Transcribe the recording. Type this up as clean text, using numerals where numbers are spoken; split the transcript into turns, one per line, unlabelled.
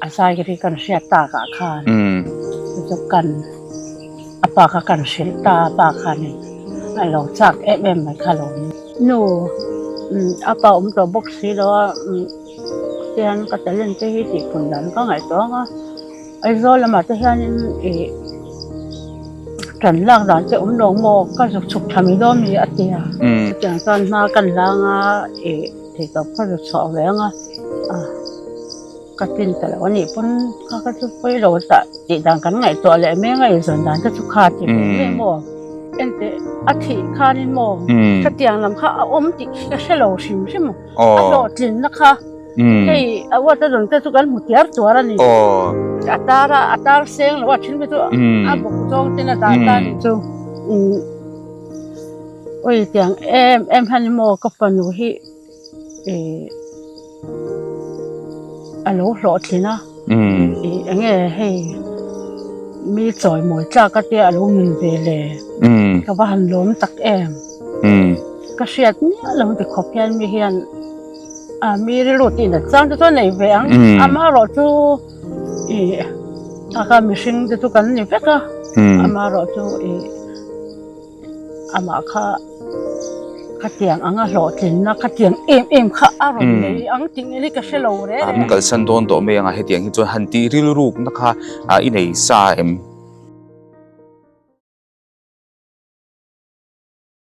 A zai ri kan hriat takah khan chu kan a pa kha kan hrilh ta a pa khanin a lo chak em em mai kha lo ni. Nu a pa awm tawh bawk si lo a tihian ka talent te hi tih phun dan ka ngaihtuah ang a Aizawl lamah te hianin ih ṭan lak dan te awm lo maw ka zuk chhuk tha mai dawn mi a ti a chutiang chuan hma kan hlang a ih theitawp ka zuk chhuah ve ang a. Ka tlin ta lo a nih pawn kha ka chu pawi lo tah tih dan kan ngaihtuah leh mek a inzawn dan te chu kha ti ve mek maw enteh a thih khanin maw khatiang lam kha a awm tih khi ka hre lo hrim hrim a hlawhtlinna kha hei a uat a zawn te chu kan hmu tiar tuar a ni a tar a a tar seng lo a then te chu a bawk zawng ten a dah ta nih chu awi tiang em em hian maw ka fanu hi. Ih a lo hlawhtlin a ih eng nge hei mi chawi mawi tlak a tia a lo nun ve le ka va han lawm tak em ka hriat miah lo ti khawp hian mi hian a mi rilru tih nat chang te chu a nei ve ang amaherawh chu ih taka mihring te chu kan ni vek a amaherawh chu ih. Amah kha khatiang anga hlawhtlinna khatiang em em kha a rawn nei ang tih ngei hi ka hre lo reng reng.
Min kalsan dawn tawh mai anga hetiang hi chuan han tih rilrukna kha i nei sa em?